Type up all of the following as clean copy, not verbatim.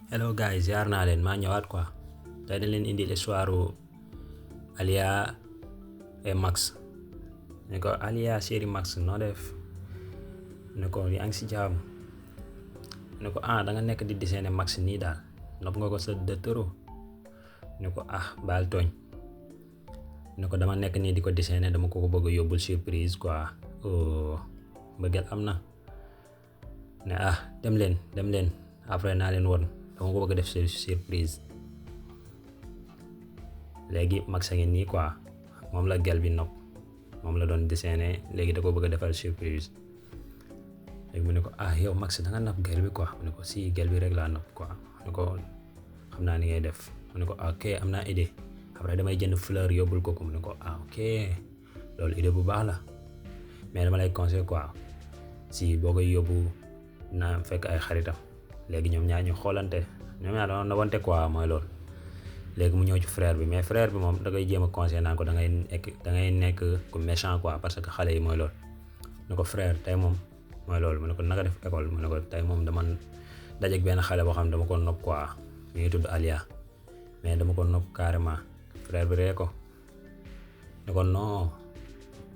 Hello guys, ziar naa leen maa ñëwaat quoi tey dañ leen indi histoire Alia et Max ne ko Alia chéri Max noo def ne ko yaa ngi si jàmm ne ko da nga nekk di dessiner Max nii daal nopp nga ko sa de toro ne ko baal tooñ ne ko dama nekk nii di ko dessiner dama ko bëgg a yóbbul surprise quoi mbëggeel am na ne dem leen après naa leen woon dama ko bëgg a def surprise léegi Max a ngi nii quoi moom la gel bi nopp moom la doon dessiné léegi da ko bëgg a defal surprise léegi mu ne ko yow Max da nga nopp gel bi quoi mu ne ko si gel bi rek laa nopp quoi mu ne ko xam naa ni ngay def mu ne ko ok am naa idée après damay jënd fleur yóbbul ko mu ne ko ok loolu idée bu baax la mais dama lay conseil quoi si boo koy yóbbu na fekk ay xaritam léegi ñoom ñaar ñu xoolante ñoom ñaar doon na wante quoi mooy loolu léegi mu ñëw ci frère bi mais frère bi moom da ngay jéem a conseiller naan ko da ngay nekk ku méchant quoi parce que xale yi mooy loolu ne ko frère tey moom mooy loolu mu ne ko naka def école mu ne ko tey moom dama dajeek benn xale boo xam ne dama ko nopp quoi mi ngi tudd Alia mais dama ko nopp carrément frère bi ree ko ne ko non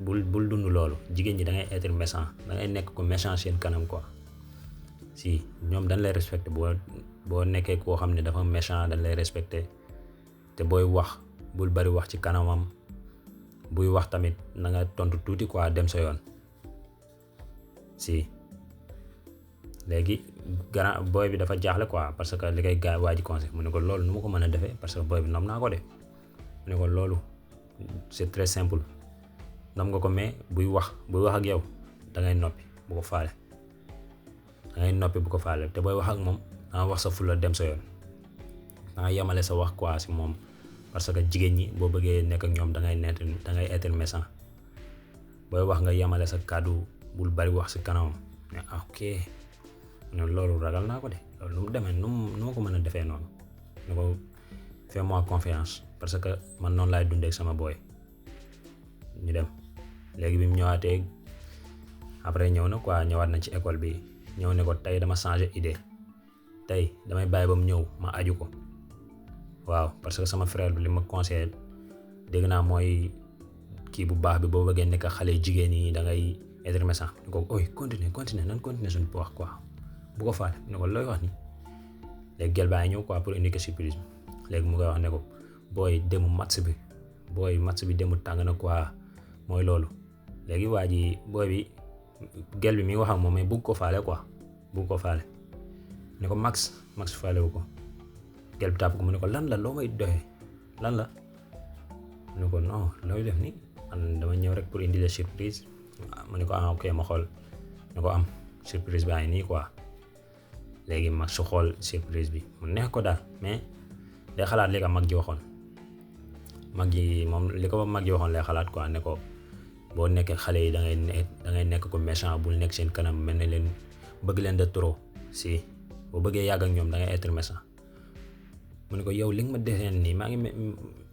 bul dund loolu jigéen ñi da ngay être méchant da ngay nekk ku méchant seen kanam quoi si ñoom dañ lay respecté boo nekkee koo xam ne dafa méchant dañ lay respecté te booy wax bul bari wax ci kanamam buy wax tamit na nga tontu tuuti quoi dem sa yoon si léegi grand boy bi dafa jaaxle quoi parce que li koy gaa waa ji conseil mu ne ko loolu nu ma ko mën a defee parce que boy bi nom naa ko de mu ne ko loolu c'est très simple nom nga ko mais buy wax ak yow da ngay noppi bu ko faale te booy wax ak moom danga wax sa fula dem sa yoon danga yemale sa wax quoi si moom parce que jigéen ñi boo bëggee nekk ak ñoom dangay être méchant booy wax nga yemale sa kàddu bul bari wax si kanamam mais ok loolu ragal naa ko de loolu nu mu demee nu ma ko mën a defee noonu ne ko fais-moi confiance parce que man noonu laay dundee ak sama booy ñu dem léegi bi mu ñëwaatee après ñëw na quoi ñëwaat na ci école bi ñëw ne ko tey dama changer idée tey damay bàyyi ba mu ñëw ma aju ko waaw parce que sama frère bi li ma conseillé dégg naa mooy kii bu baax bi boo bëggee nekk xale jigéen yi da ngay être méchant ne ko continuer nan continuer suñu wax quoi bu ko faale ne ko looy wax ni léegi gel baa ñëw quoi pour indiquer surprise bi léegi mu koy wax ne ko booy demu match bi demu tàng na quoi mooy loolu léegi waa ji booy bi gel bi mi ngi wax ak moom mais bugg ko faale ne ko Max faale wu ko gel bi tàpp ko mu ne ko lan la loo may doxee lan la mu ne ko non looy def ni man dama ñëw rek pour indi la surprise mu ne ko ok ma xool ne ko am surprise baa ngi nii quoi léegi Max su xool surprise bi mu neex ko daal mais day xalaat li ko mag ji waxoon lay xalaat quoi ne ko boo nekkee xale yi da ngay nekk ko méchant bul nekk seen kanam mel ne leen bëgg leen de trop si boo bëggee yàgg ak ñoom da ngay être méchant mu ne ko yow li nga ma deseen nii maa ngi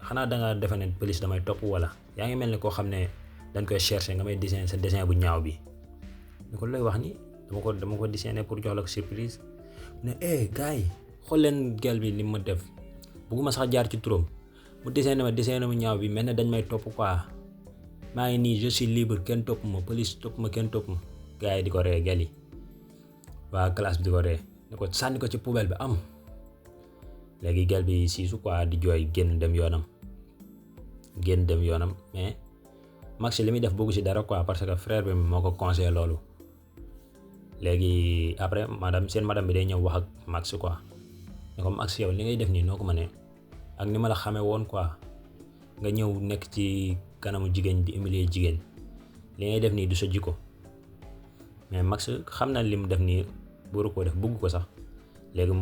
xanaa da nga defe ne police damay topp wala yaa ngi mel ne koo xam ne dañ koy chercher nga may dessin sa dessin bu ñaaw bi ne ko looy wax ni dama ko dessiné pour jox la ko surprise ne gars yi xool leen gel bi li ma def bugguma sax jaar ci turam mu dessiné mu ñaaw bi mel ne dañ may topp quoi maa ngi nii je suis libre kenn topp ma police topp ma kenn topp ma gars yi di ko ree gel yi waa classe bi di ko ree ne ko sànni ko ci poubelle bi am léegi gel bi siisu quoi di jooy génn dem yoonam mais Max li muy def bëggu ci dara quoi parce que frère bi moo ko conseillé loolu léegi après seen madame bi day ñëw wax ak Max quoi ne ko Max yow li ngay def nii noo ko mënee ak ni ma la xamee woon quoi nga ñëw nekk ci kanamu jigéen di humilier jigéen li ngay def nii du sa jikko mais Max xam na li mu def nii buru ko def bëgg ko sax léegi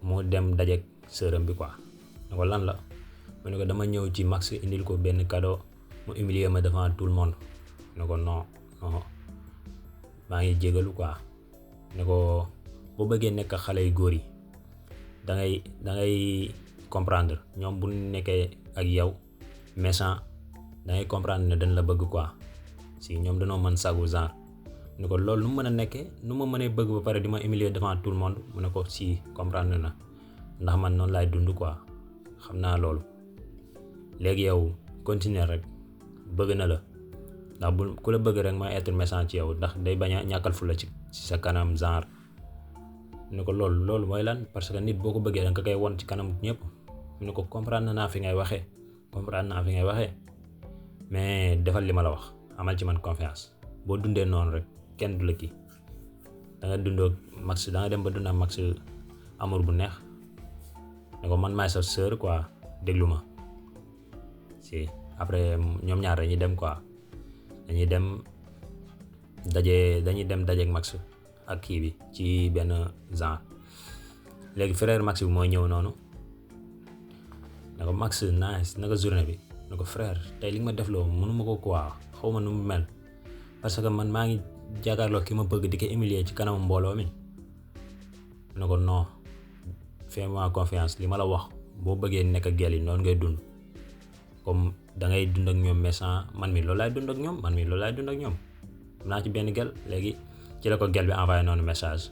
mu dem dajeek sœuram bi quoi ne ko lan la mu ne ko dama ñëw ci Max indil ko benn cadeau mu humilier ma devant tout le monde ne ko non maa ngi jégalu quoi ne ko boo bëggee nekk xale yu góor yi da ngay comprendre ñoom bu nekkee ak yow méchant da ngay comprendre ne dañ la bëgg quoi si ñoom dañoo mën sagu genre ne ko loolu nu mu mën a nekkee nu ma mënee bëgg ba pare di ma humilier devant tout le monde mu ne ko si comprendre na ndax man noonu laay dund quoi xam naa loolu. léegi yow continuer rek bëgg na la ndax bu ku la bëgg rek mooy être méchant ci yow ndax day bañ a ñàkkal fu la ci sa kanam genre ne ko loolu mooy lan parce que nit boo ko bëggee danga koy won ci kanam ñëpp ne ko comprendre naa fi ngay waxee mais defal li ma la wax amal ci man confiance boo dundee noonu rek kenn du la kii da nga dundoo max da nga dem ba dund ak max amour bu neex ne ko man maay sa sœur quoi déglu ma si après ñoom ñaar dañuy dem quoi dañuy dem dajeeg max ak kii bi ci benn genre léegi frère max bi mooy ñëw noonu ne ko max nice naka journée bi ne ko frère tey li nga ma def loo mënuma ko quoi xaw ma nu mu mel parce que man maa ngi jàkkaarloo ki ma bëgg di ko humilier ci kanamu mbooloo mi ne ko non fais-moi confiance li ma la wax boo bëggee nekk ak gel yi noonu ngay dund comme da ngay dund ak ñoom méchant man mi loolu laay dund ak ñoom am naa ci benn gel léegi ci la ko gel bi envoyé noonu message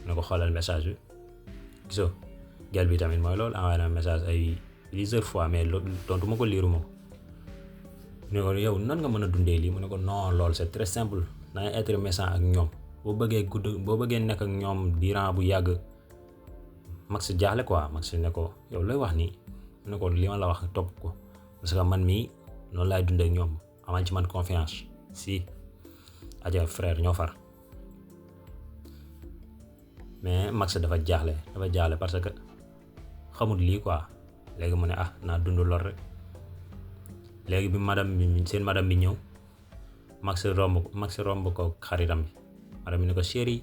ne ko xoolal message bi gisoo gel bi tamit mooy loolu envoyé na message ay plusieurs fois mais loolu tontu ma ko liiruma ko ne ko yow nan nga mën a dundee lii mu ne ko non loolu c'est très simple da ngay être méchant ak ñoom boo bëggee nekk ak ñoom durant bu yàgg. max jaaxle quoi max ne ko yow looy wax nii mu ne ko li ma la wax topp ko parce que man mii noonu laay dundee ak ñoom amal ci man confiance si aja frère ñoo far mais max dafa jaaxle parce que xamul lii quoi léegi mu ne naa dund lool rek léegi bi seen madame bi ñëw max romb ko xaritam bi madame bi ne ko chéri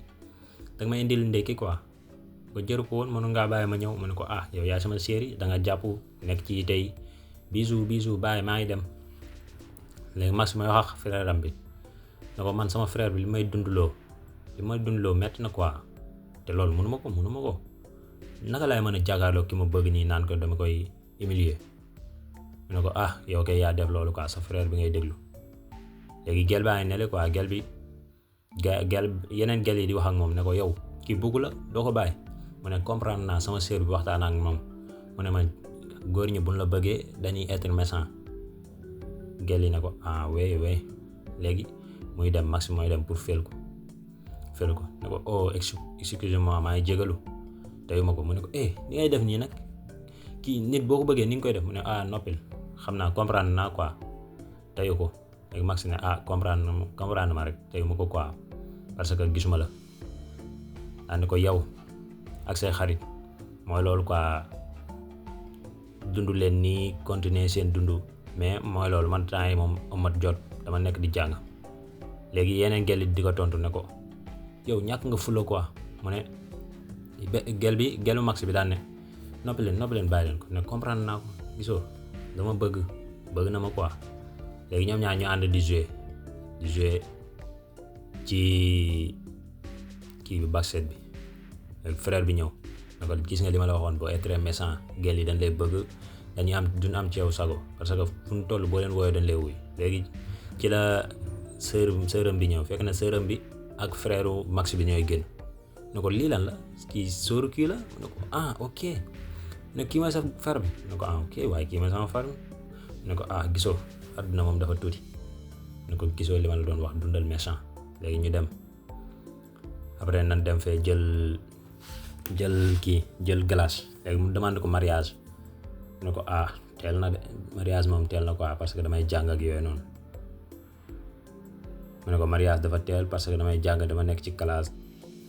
danga may indil ndekki quoi ko jëru ko woon mënu ngaa bàyyi ma ñëw mu ne ko yow yaay sama chéri da nga jàpp nekk ci tey bisou bàyyi maa ngi dem léegi max may wax frère am bi ne ko man sama frère bi li may dundloo metti na quoi te loolu mënuma ko naka laay mën a jàkkaarloo ki ma bëgg nii naan ko dama koy humilier mu ne ko yow kay yaa def loolu quoi sa frère bi ngay déglu léegi gel baa ngi ne le quoi gel bi yeneen gel yi di wax ak moom ne ko yow kii bëggu la doo ko bàyyi mu ne comprendre naa sama sœur bi waxtaan ak moom mu ne ma góor ñi buñ la bëggee dañuy être méchant gel yi ne ko oui léegi muy dem max mooy dem pour fel ko ne ko excuse-moi maa ngi jégalu teyuma ko mu ne ko ni ngay def nii nag kii nit boo ko bëggee ni nga koy def mu ne noppil xam naa comprendre naa quoi teyu ko léegi max ne comprendre ma rek teyuma ko quoi parce que gisuma la ne ko yow ak say xarit mooy loolu quoi dundu leen nii continuer seen dundu mais mooy loolu man temps yi moom amat jot dama nekk di jàng léegi yeneen gel di ko tontu ne ko yow ñàkk nga fula quoi mu ne gelu max bi daan ne noppi leen bàyyi leen ko ne comprendre naa ko gisoo dama bëgg na ma quoi léegi ñoom ñaar ñu ànd di jouer ci kii bi basket bi frère bi ñëw ne ko gis nga li ma la waxoon boo être méchant gel yi dañ lay bëgg duñ am ci yow sago parce que fu ñu toll boo leen wooyee dañ lay wuy léegi ci la sœuram bi ñëw fekk na sœuram bi ak frère max bi ñooy génn ne ko lii lan la kii sóoru kii la ne ko ok ne kii mooy sa frère bi ne ko ok waaye kii mooy sama frère bi ne ko gisoo àdduna moom dafa tuuti ne ko gisoo li ma la doon wax dundal méchant léegi ñu dem après nan dem fee jël glace léegi mu demande ko mariage ne ko teel na de mariage moom teel na quoi parce que damay jàng ak yooyu noonu mu ne ko mariage dafa teel parce que damay jàng dama nekk ci classe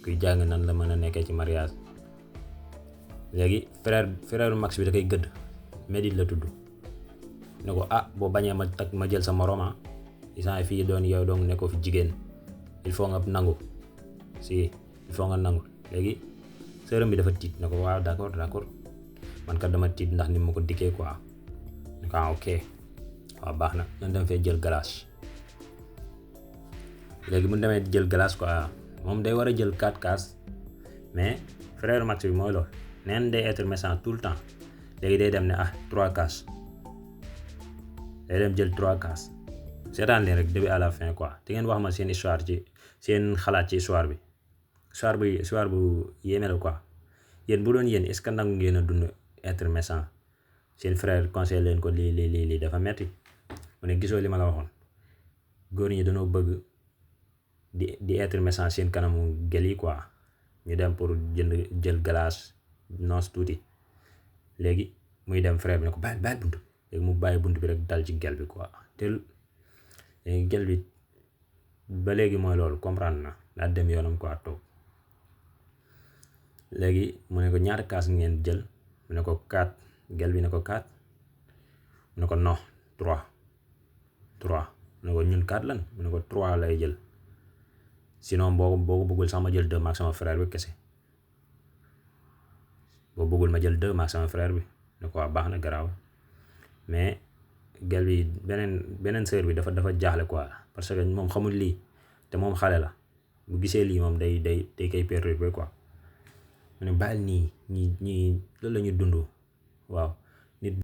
kuy jàng nan la mën a nekkee ci mariage léegi frère max bi da koy gëdd Medine la tudd ne ko boo bañee ma jël sa morom isaan fii doon yow doon nekkoo fi jigéen il faut nga nangu il faut nga nangu léegi sœuram bi dafa tiit ne ko waaw d'accord man kat dama tiit ndax ni ma ko dikkee quoi ne ko ok waaw baax na nan dem fee jël glace léegi mu demee jël glace quoi moom day war a jël 4 cases mais frère max bi mooy loolu neen day être méchant tout le temps léegi day dem ne 3 cases day dem jël 3 cases seetaan leen rek début à la fin quoi te ngeen wax ma seen xalaat ci histoire bu yéeme la quoi yéen bu doon yéen est-ce que nangu ngeen a dund être méchant seen frère conseil leen ko lii dafa metti mu ne gisoo li ma la waxoon góor ñi dañoo bëgg di être méchant seen kanamu gel yi quoi ñu dem pour jël glace noos tuuti léegi muy dem frère bi ne ko bàyyi bunt léegi mu bàyyi bunt bi rek dal ci gel bi quoi te léegi gel bi ba léegi mooy loolu comprendre na daa dem yoonam quoi toog léegi mu ne ko ñaata kaas ngeen jël mu ne ko 4 gel bi ne ko 4 mu ne ko non 3 mu ne ko ñun 4 lan mu ne ko 3 lay jël sinon boo ko bëggul sax ma jël 2 maag sama frère bi kese boo bëggul ma jël 2 maag sama frère bi ne ko waa baax na garaaw mais gel bi beneen sœur bi dafa jaaxle quoi parce que moom xamul lii te moom xale la bu gisee lii moom day koy perturber quoi mu ne bàyyil ñii loolu la ñu dund waaw